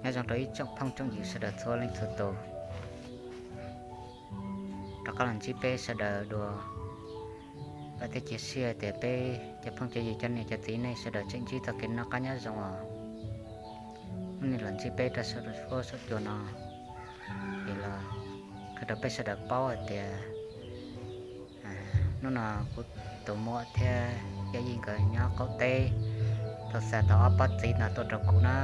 Nyob zoo rau ib tsoom phooj tsoom ywg sawv daws txhua leej txhua tus. Rov qab los ntsib peb sawv daws dua. Vam thiab cia siab tias peb cov phooj cov ywg cov niam cov txiv nej sawv daws tseem ntsib txoj kev noj qab nyob zoo os. Hnub no los ntsib peb rau saum huab saum cua no, es los qhia rau peb sawv daws paub hais tias hnub no kuv tus muam thiab Yaj Yij nkawd nyob qaum teb tau xa tau ob pob txiv no tuaj rau kuv na,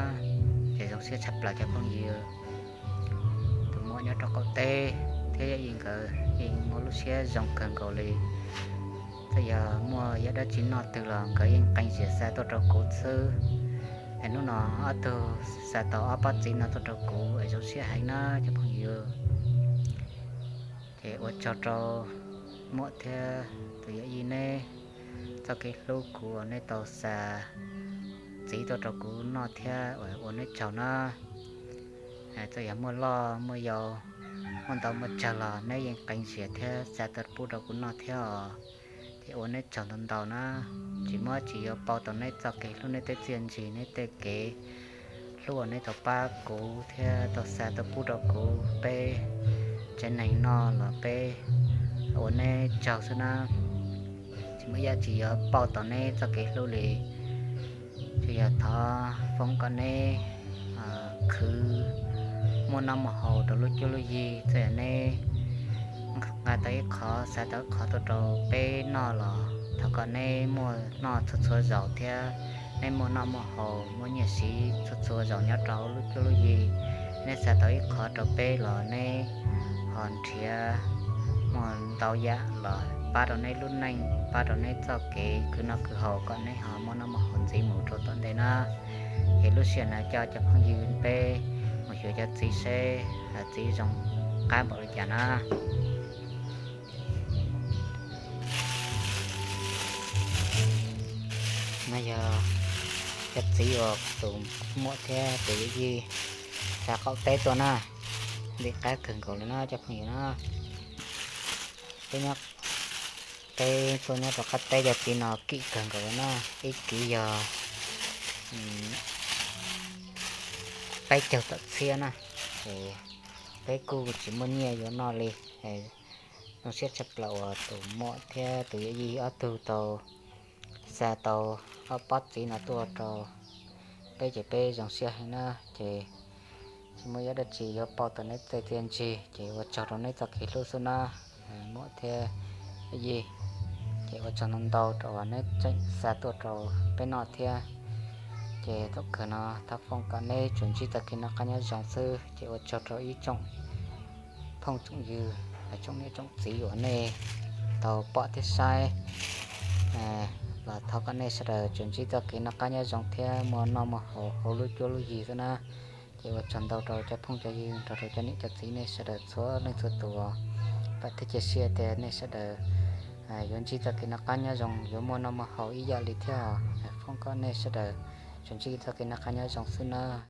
ces zoo siab tshaj plaws cov phooj ywg. Tus muam nyob rau qaum teb thiab Yaj Yij nkawd yeej muaj lub siab zoo kawg nkaus li. Txawm yog muaj yam dab tsi noj twg los nkawd yeej qee zias xa tuaj rau kuv xwb. Es hnub no ob tug xa tau ob pob txiv no tuaj rau kuv es zoo siab heev na cov phooj ywg. Ces ua tsaug rau muam thiab tus Yaj Yij neb txoj kev hlub kuv uas neb tau xa txiv tuaj rau kuv noj thiab ua neb tsaug na. Txawm yog muaj loj muaj yau, muaj ntau muaj tsawg los neb yeej qee zias thiab xa tuaj pub rau kuv noj thiab os. Ces ua neb tsaug ntau ntau na. Tsis muab tsis yuav pauj tau neb txoj kev hlub, neb tej txiaj ntsig, neb tej kev hlub uas neb tau pab kuv thiab tau xa tuaj pub rau kuv peb tsev neeg noj los peb ua neb tsaug xwb na. Tsis muaj ib yam tsis yuav pauj tau neb txoj kev hlub li. Tsuas yog thov foom kom neb khwv muaj noj muaj haus rau lub cuab lub yig. Txawm yog neb nqa tau ib qho, xa tau ib qho tuaj rau peb noj los thov kom neb muaj noj txhua txhua zaus thiab neb muaj noj muaj haus muaj nyiaj siv txhua txhua zaus nyob rau hauv lub cuab lub yig. Neb xa tau ib qho rau peb los neb ho nrhiav muaj ntau yam los pab rau neb lub neej, pab rau neb txoj kev khwv noj khwv haus kom neb ho muaj noj muaj haus ntxiv mus rau tom ntej na. Ces lub sij hawm no coj cov phooj ywg peb mus xyuas cov txiv seb txiv zoo qab npaum li cas na. No yog cov txiv uas tus muam thiab tus Yaj Yij xa qaum teb tuaj na, ntim qab kawg nkaus li na cov phooj ywg na. Peb nyob, peb tuaj nyob rau qab teb cov txiv no kim kawg nkaus li na, ib kiv yog peb caug tawm txhiab na. Es peb kuj tsis muaj nyiaj yuav noj li. Zoo siab tshaj plaws uas tus muam thiab tus Yaj Yij ob tug tau xa tau ob pob txiv no tuaj rau peb ces peb zoo siab heev na. Ces tsis muaj ib yam dab tsi yuav pauj tau neb tej txiaj ntsig, ces ua tsaug rau neb txoj kev hlub xwb na, muam thiab Yaj Yij. Ces ua tsaug ntau ntau rau uas neb tseem xa tuaj rau peb noj thiab. Ces thaum kawg no thov foom kom neb tsuas ntsib txoj kev noj qab nyob zoo xwb. Ces ua tsaug rau ib tsoom phooj tsoom ywg, tsoom niam tsoom txiv uas nej tau pom thiab saib los thov kom nej sawv daws tsuas ntsib txoj kev noj qab nyob zoo thiab muaj noj muaj haus hauv lub cuab lub yig xwb na. Ces ua tsaug ntau rau cov phooj cov ywg nrog rau cov niam cov txiv nej sawv daws txhua leej txhua tus. Vam thiab cia siab tias nej sawv daws yuav ntsib txoj kev noj qab nyob zoo, yuav muaj noj muaj haus ib yam li thiab. Foom kom nej sawv daws tsuas ntsib txoj kev noj qab nyob zoo xwb na.